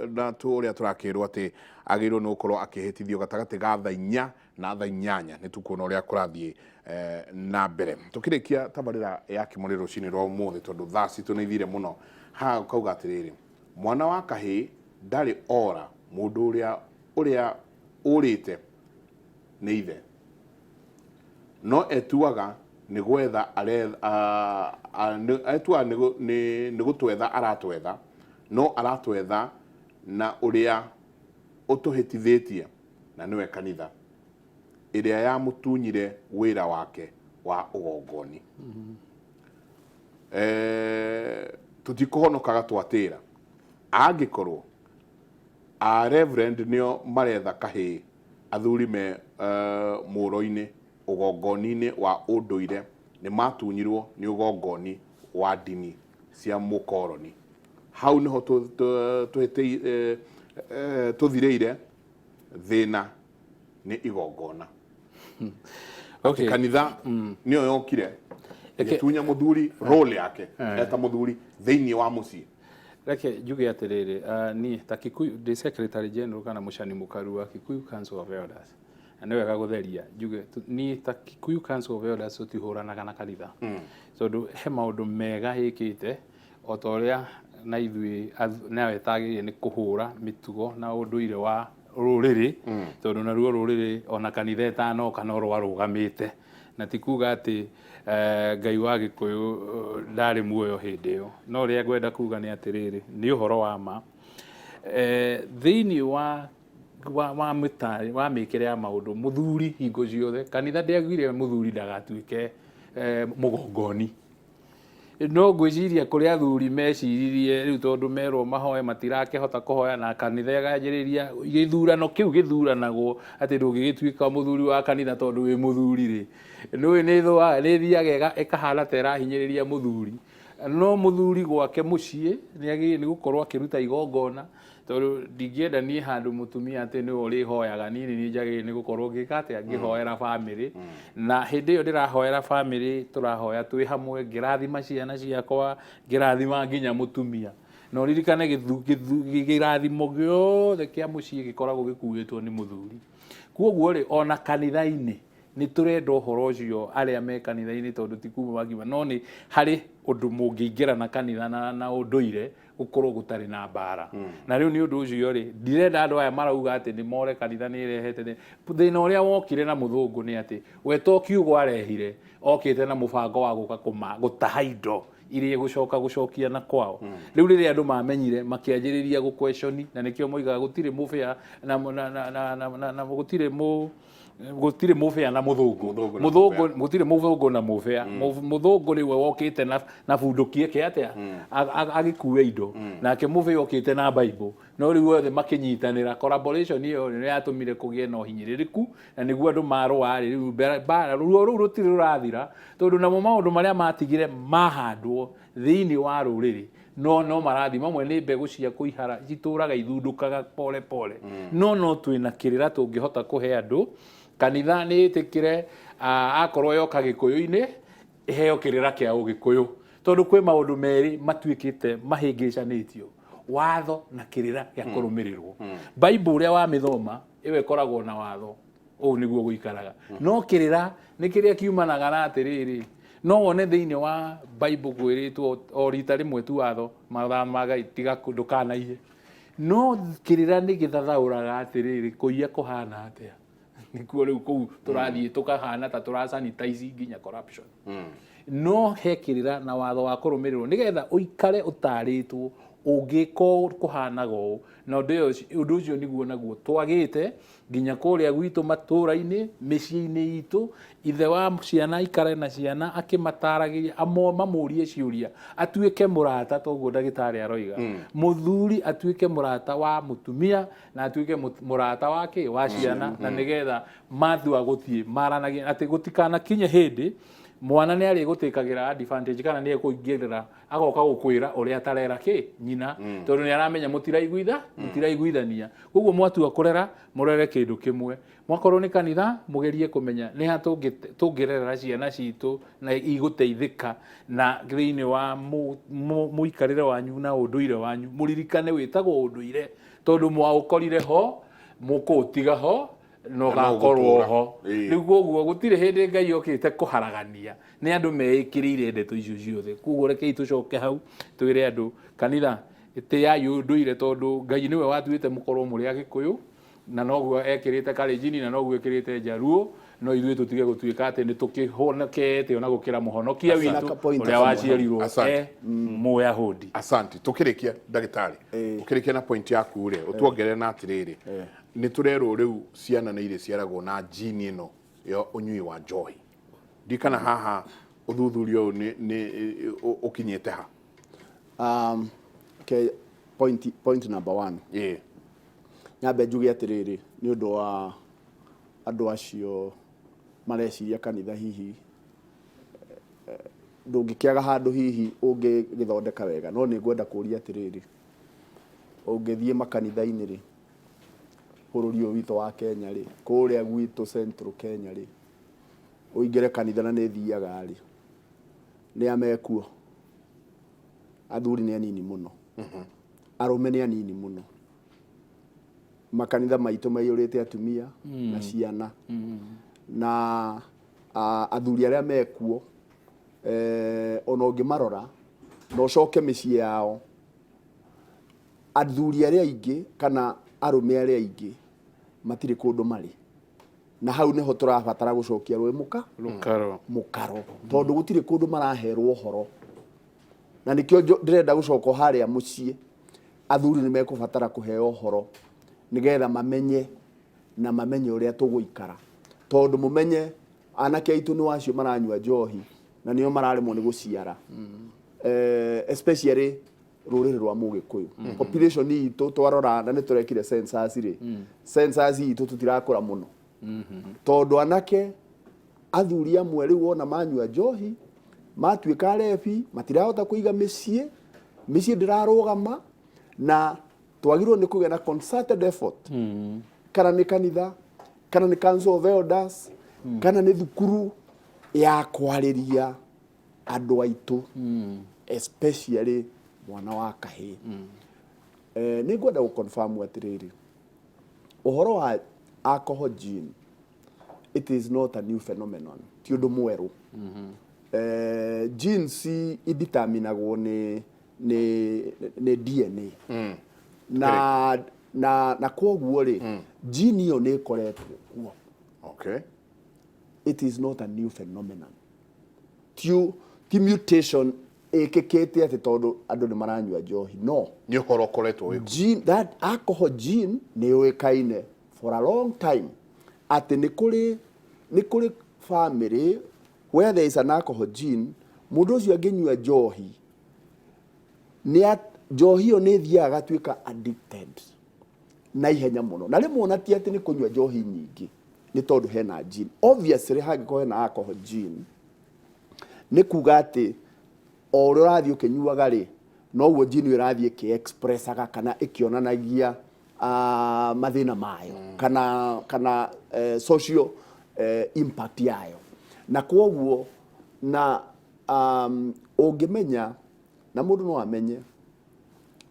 Na ũrĩa tũrakĩrwo atĩ agĩrĩirwo nĩ gũkorwo akĩhĩtithio gatagatĩ ga thaa 4 na thaa 8. Nĩ tũkuona ũrĩa kũrathiĩ na mbere. Tũkĩrĩkia tabarĩra ya Kĩmũrĩ rũcinĩ rwa ũmũthĩ, tondũ thaa citũ nĩ ithire mũno, haha ũkauga atĩrĩrĩ, mwana wa kahĩĩ ndarĩ ora, mũndũ ũrĩa ũrĩte nĩ ithe, no etuaga nĩ gwetha etuaga nĩ gũtwetha aratwetha, no aratwetha na ũrĩa ũtũhĩtithĩtie, na nĩwe kanitha ĩrĩa yamũtunyire wĩra wake wa ũgongoni. Tũtikũhonokaga twatĩra angĩkorwo a reverend nĩo maretha kahĩĩ. Athuri me mũro-inĩ ũgongoni-inĩ wa ũndũire nĩ matunyirwo nĩ ũgongoni wa ndini cia mũkoroni. Hau nĩho tũthirĩire thĩna nĩ igongona. Kanitha nĩyo yokire ĩgĩtunya mũthuri role yake eta mũthuri thĩinĩ wa mũciĩ. Reke njuge atĩrĩrĩ, niĩ ta Kikuyu ndĩ secretary general kana mũcani mũkaru wa Kikuyu Council of Elders, na nĩ wega gũtheria njuge niĩ ta Kikuyu Council of Elders tũtihũranaga na kanitha, tondũ he maũndũ mega ĩkĩte o ta ũrĩa na ithuĩ nayo ĩtagĩrĩire nĩ kũhũra mĩtugo na ũndũire wa rũrĩrĩ, tondũ naruo rũrĩrĩ ona kanitha ĩtanoka no rwarũgamĩte, na ti kuga atĩ Ngai wa Gĩkũyũ ndarĩ muoyo hĩndĩ ĩyo. No ũrĩa ngwenda kuga nĩ atĩrĩrĩ, nĩ ũhoro wa ma, thĩinĩ wa mĩkĩre ya maũndũ, mũthuri hingo ciothe, kanitha ndĩaugire mũthuri ndagatuĩke mũgongoni. No ngwĩciria kũrĩ athuri meciririe rĩu tondũ merwo mahoe matirakĩhota kũhoya, na kanitha ĩkanjĩrĩria gĩthurano kĩu gĩthuranagwo atĩ ndũngĩgĩtuĩka mũthuri wa kanitha tondũ wĩ mũthuri rĩ, nĩũĩ nĩ ĩthiaga ĩkahana ta ĩrahinyĩrĩria mũthuri. No mũthuri gwake mũciĩ nĩ agĩrĩire nĩ gũkorwo akĩruta igongona, tondũ ndingĩenda niĩ handũ mũtumia atĩ nĩwe ũrĩhoyaga, niĩ nĩ niĩ njagĩrĩire nĩ gũkorwo ngĩka atĩa, ngĩhoera bamĩrĩ. Na hĩndĩ ĩyo ndĩrahoera bamĩrĩ, tũrahoya twĩ hamwe, ngĩrathima ciana ciakwa, ngĩrathima nginya mũtumia. Na ũririkane kĩrathimo gĩothe kĩa mũciĩ gĩkoragwo gĩkuĩtwo nĩ mũthuri. Koguo rĩ, ona kanitha-inĩ nĩ tũrenda ũhoro ũcio arĩa me kanitha-inĩ, tondũ ti kuma makiuma, no nĩ harĩ ũndũ mũngĩingĩra na kanitha na ũndũire gũkorwo gũtarĩ na mbara. Na rĩu nĩ ũndũ ũcio rĩ, ndirenda andũ aya marauga atĩ nĩ more kanitha nĩ ĩrehete thĩna. Ũrĩa wokire na mũthũngũ nĩ atĩ we to kiugo arehire, okĩte na mũbango wa gũka gũtaha indo iria gũcoka gũcokia na kwao. Rĩu rĩrĩa andũ mamenyire, makĩanjĩrĩria gũ-question, na nĩkĩo moigaga gũtirĩ mũbĩa na na na na na na na gũtirĩ mũ gũtirĩ mũbĩa na mũthũngũ. Mũthũngũ na mũthũngũ mũbĩa. Gũtirĩ mũthũngũ na mũbĩa. Mũthũngũ rĩu wokĩte na bunduki ĩke atĩa, agĩkue indo, nake mũbĩa okĩte na Bible. No rĩu othe makĩnyitanĩra, collaboration ĩyo nĩ yatũmire kũgĩe na ũhinyĩrĩrĩku, na nĩguo andũ marũa rĩ. Rĩu mbara ruo rũu rũtirĩ rũrathira, tondũ namo maũndũ marĩa matigire mahandwo thĩinĩ wa rũrĩrĩ no marathiĩ mamwe nĩ mbegũ cia kũihara citũraga ithundũkaga pole pole. No twĩna kĩrĩra tũngĩhota kũhe andũ. Kanitha nĩ ĩtĩkĩre, akorwo yoka Gĩkũyũ-inĩ, ĩheo kĩrĩra kĩa Ũgĩkũyũ, tondũ kwĩ maũndũ merĩ matuĩkĩte mahĩngĩcanĩtio, watho na kĩrĩra gĩa kũrũmĩrĩrwo. Bible ũrĩa wamĩthoma ĩyo ĩkoragwo na watho, ũũ nĩguo gũikaraga, no kĩrĩra nĩ kĩrĩa kiumanaga na atĩrĩrĩ, no wone thĩinĩ wa Bible kwĩrĩtwo o rita rĩmwe tu watho, mathaa ma Ngai, tiga ndũkanaiye, no kĩrĩra nĩ gĩthathaũraga atĩrĩrĩ, kũiya kũhana atĩa. Nĩkuo rĩu kũu tũrathiĩ tũkahana ta tũrasanitize nginya corruption. No he kĩrĩra na watho wa kũrũmĩrĩrwo nĩgetha ũikare ũtarĩtwo ũngĩka ũũ kũhanaga ũũ. Na ũndũ ũcio nĩguo naguo twagĩte nginya kũrĩa gwitũ matũra-inĩ, mĩciĩ-inĩ itũ. Ithe wa ciana aikare na ciana akĩmataragĩria, mamũrie ciũria, atuĩke mũrata toguo ndagĩtarĩ aroiga. Mũthuri atuĩke mũrata wa mũtumia na atuĩke mũrata wa kĩ wa ciana, na nĩgetha matua gũthiĩ maranagie atĩ gũtikanakinye hĩndĩ Mwana nĩ arĩgũtĩkagĩra advantage kana nĩ ekũingĩrĩra agoka gũkwĩra ũrĩa atarera kĩ nyina, tondũ nĩ aramenya mũtiraiguithania. Koguo mwatua kũrera, mũrere kĩndũ kĩmwe. Mwakorwo nĩ kanitha, mũgerie kũmenya nĩ ha tũngĩrerera ciana citũ na igũteithĩka na thĩinĩ wa mũikarĩre wanyu na ũndũire wanyu. Mũririkane wĩtagwo ũndũire tondũ mwaũkorire ho, mũkũũtiga ho na ũgakorwo ho. Rĩu koguo gũtirĩ hĩndĩ Ngai okĩte kũharagania, nĩ andũ meĩkĩrĩire ndeto icio ciothe. Koguo rekei tũcoke hau twĩre andũ kanitha tĩyai ũndũire, tondũ Ngai nĩwe watuĩte mũkorwo mũrĩ Agĩkũyũ, na noguo ekĩrĩte Kalenjin, na noguo ekĩrĩte Njaruo, no ithuĩ tũtige gũtuĩka atĩ nĩ tũkĩhonokete ona gũkĩra mũhonokia witũ ũrĩa waciarirwo e Mũyahudi. Asante. Tukĩrĩkia ndagĩtarĩ, ũkĩrĩkia na point yaku rĩ, ũtuongerere na atĩrĩrĩ, nĩ tũrerwo rĩu ciana nĩ irĩciaragwo na jini ĩno ya ũnyui wa njohi. Ndikana haha ũthuthuria ũyũ nĩ ũkinyĩte ha? Okay, point number one. Nyambe njuge atĩrĩrĩ, nĩ ũndũ wa andũ acio mareciria kanitha hihi ndũngĩkĩaga handũ hihi ũngĩgĩthondeka wega, no nĩ ngwenda kũria atĩrĩrĩ, ũngĩthiĩ makanitha-inĩ rĩ, bũrũri ũyũ witũ wa Kenya rĩ, kũrĩa gwitũ Central Kenya rĩ, ũingĩre kanitha na nĩ thiaga rĩ, nĩ a mekuo? Athuri nĩ anini mũno, arũme nĩ anini mũno. Makanitha maitũ maiyũrĩte atumia na ciana, na athuri arĩa mekuo ona ũngĩmarora na ũcoke mĩciĩ yao, athuri arĩa aingĩ kana arũme arĩa aingĩ matirĩ kũndũ marĩ, na hau nĩho tũrabatara gũcokia rũĩ mũkaro, tondũ gũtirĩ kũndũ maraherwo ũhoro, na nĩkĩo ndĩrenda gũcoka harĩa mũciĩ. Athuri nĩ mekũbatara kũheo ũhoro nĩgetha mamenye na mamenye ũrĩa tũgũikara, tondũ mũmenye anake aitũ nĩ wacio maranyua njohi na nĩo mararemwo nĩ gũciara, especially rũrĩrĩ rwa Mũgĩkũyũ. Population itũ twarora na nĩ tũrekire census rĩ, census itũ tũtirakũra mũno, tondũ anake athuri amwe rĩu wona manyua njohi matuĩka arebi, matirahota kũiga mĩciĩ, mĩciĩ ndĩrarũgama, na twagĩrĩirwo nĩ kũgĩa na concerted effort, kana nĩ kanitha, kana nĩ council of elders, kana nĩ thukuru ya kwarĩria andũ aitũ, especially mwana wa kahĩĩ. Nĩ ngwenda gũ confirm atĩrĩrĩ, ũhoro wa alcohol gene, it is not a new phenomenon, ti ũndũ mwerũ. Genes ideterminagwo nĩ DNA, na kwoguo rĩ, gene ĩyo nĩ ĩkoretwo kuo. It is not a new phenomenon, ti mutation ĩkĩkĩte atĩ tondũ andũ nĩ maranyua njohi, no. Nĩ ũhoro ũkoretwo wĩ Gene, that alcohol gene nĩ yũĩkaine for a long time atĩ nĩ kũrĩ family where there is an alcohol gene, mũndũ ũcio angĩnyua njohi, njohi ĩyo nĩ ĩthiaga agatuĩka addicted na ihenya mũno, na rĩmwe ona ti atĩ nĩ kũnyua njohi nyingĩ, nĩ tondũ hena gene. Obviously hangĩkorwo hena alcohol gene, nĩ kuga atĩ o ũrĩa ũrathiĩ ũkĩnyuaga rĩ, noguo gene ĩyo ĩrathiĩ ĩkĩ-expressaga kana ĩkĩonanagia mathĩna mayo kana social impact yayo, na kwoguo na ũngĩmenya na mũndũ no amenye,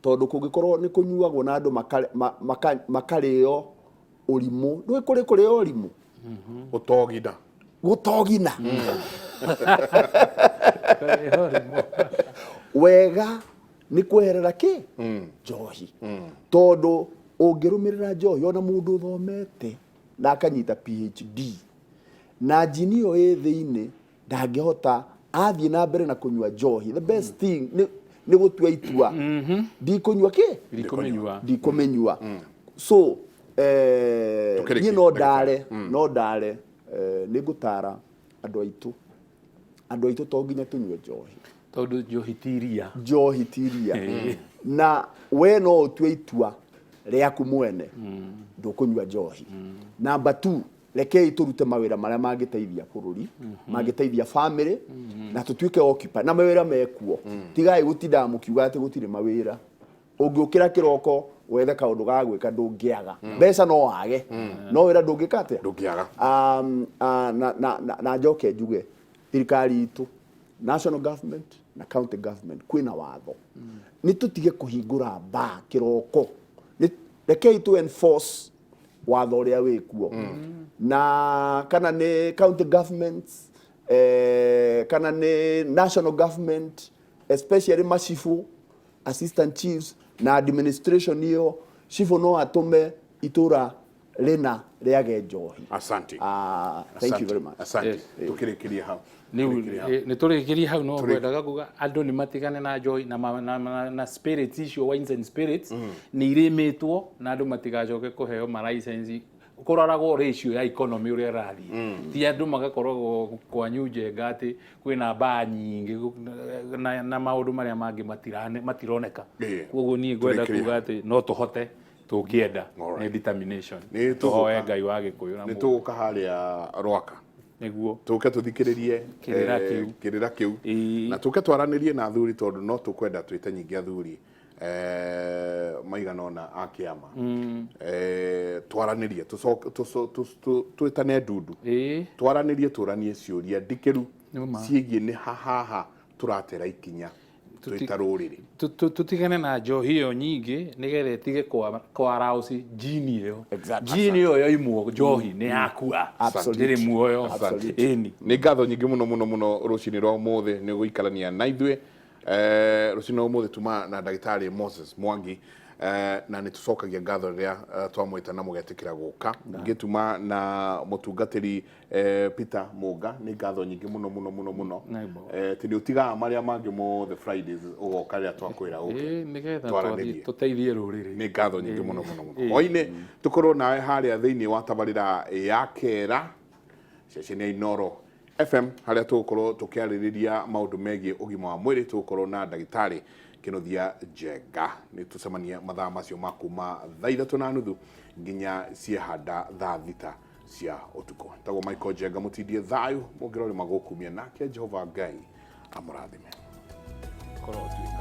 tondũ kũngĩkorwo nĩ kũnyuagwo na andũ makarĩo ũrimũ, ndũĩ kũrĩ kũrĩo ũrimũ. Ũtogina. Gũtogina wega nĩ kweherera kĩ njohi, tondũ ũngĩrũmĩrĩra njohi, ona mũndũ ũthomete na akanyita PhD na njini ĩyo ĩ thĩinĩ ndangĩhota athiĩ na mbere na kũnyua njohi. The best thing nĩ gũtua itua, ndikũnyua kĩ. Ndikũmĩnyua. Ndikũmĩnyua. So Tũkĩrĩkie, niĩ no ndare, no ndare, nĩ ngũtara andũ aitũ, andũ aitũ to nginya tũnyue njohi. Tondũ njohi ti iria. Njohi ti iria, na we no ũtue itua rĩaku mwene ndũkũnyua njohi. Number two, Rekei tũrute mawĩra marĩa mangĩteithia bũrũri, mangĩteithia family, na tũtuĩke occupy na mawĩra mekuo. Tigai gũtindaga mũkiuga atĩ gũtirĩ mawĩra. Ũngĩũkĩra kĩroko wethe kaũndũ ga gwĩka, ndũngĩaga mbeca, no wage no wĩra ndũngĩka atĩa? Ndũngĩaga. Na njoke njuge thirikari itũ, national government na county government, kwĩna watho nĩ tũtige kũhingũra mbaa kĩroko. Rekei tu enforce watho ũrĩa wĩkuo, na kana nĩ county governments, kana nĩ national government, especially macibu, assistant chiefs na administration ĩyo. Cibũ no atũme itũra rĩna rĩage njohi. Asante. Ah, thank you very much. Asante. Yes. Tukirikirie hau. Rĩu Tũrĩkĩrie hau. Nĩ tũrĩkĩrie hau, no ngwendaga kuga andũ nĩ matigane na njohi na spirits icio, wines and spirits nĩ irĩmĩtwo, na andũ matigacoke kũheo ma license. Kũroragwo ratio ya economy ũrĩa ĩrathiĩ, ti andũ magakoragwo kwanyu njenga atĩ kwĩna mbaa nyingĩ na maũndũ marĩa mangĩ matironeka. Koguo niĩ ngwenda Tũrĩkĩrie kuga atĩ no tũhote tũngĩenda. Nĩ determination. Nĩ tũhoe Ngai wa Gĩkũyũ na nĩ Mũgũkũ. Tũgũka harĩa Rwaka, nĩguo tũke tũthikĩrĩrie kĩrĩra kĩu. Kĩrĩra kĩu. Na tũke twaranĩrie na athuri, tondũ no tũkwenda twĩte nyingĩ athuri maigana ũna a kĩama, twaranĩrie, twĩtane ndundu, twaranĩrie, tũranie ciũria ndikĩru Nĩma. ciĩgiĩ nĩ hahaha tũratera ikinya twĩ ta rũrĩrĩ. Tũtigane na njohi ĩyo nyingĩ nĩgetha ĩtige kwarauci jini ĩyo. Exactly. Jini ĩyo yoimwo njohi nĩ yakua. Absolutely. Ndĩrĩ muoyo. Absolutely. Ĩni. Nĩ ngatho nyingĩ mũno mũno mũno rũcinĩ rwa ũmũthĩ nĩ gũikarania na ithuĩ. Rũcinĩ rwa ũmũthĩ tuma na ndagĩtarĩ Moses Mwangi, na nĩ tũcokagia ngatho rĩrĩa twamwĩta na mũgetĩkĩra gũka. Ngĩtuma na mũtungatĩri Peter Mũnga, nĩ ngatho nyingĩ mũno mũno mũno mũno. Naibo. Tĩ nĩ ũtigaga marĩa mangĩ mothe Fridays ũgoka rĩrĩa twakwĩra ũke. Nĩgetha Twaranĩrie. twathiĩ tũteithie rũrĩrĩ. Nĩ ngatho nyingĩ mũno mũno mũno. Hwaĩ-inĩ tũkorwo nawe harĩa thĩinĩ wa tabarĩra ya kera ceceni ya Inoro FM, harĩa tũgũkorwo tũkĩarĩrĩria maũndũ megiĩ ũgima wa mwĩrĩ. Tũgũkorwo na ndagĩtarĩ Kĩnuthia Njenga. Nĩ tũcemanie mathaa macio ma kuma thaa 3:30 nginya ciehanda thaa 6 cia ũtukũ. Tagwo Michael Njenga, mũtindie thayũ mũngĩrore magũkumia, nake Jehova Ngai amũrathime. Korwo ũtuĩka.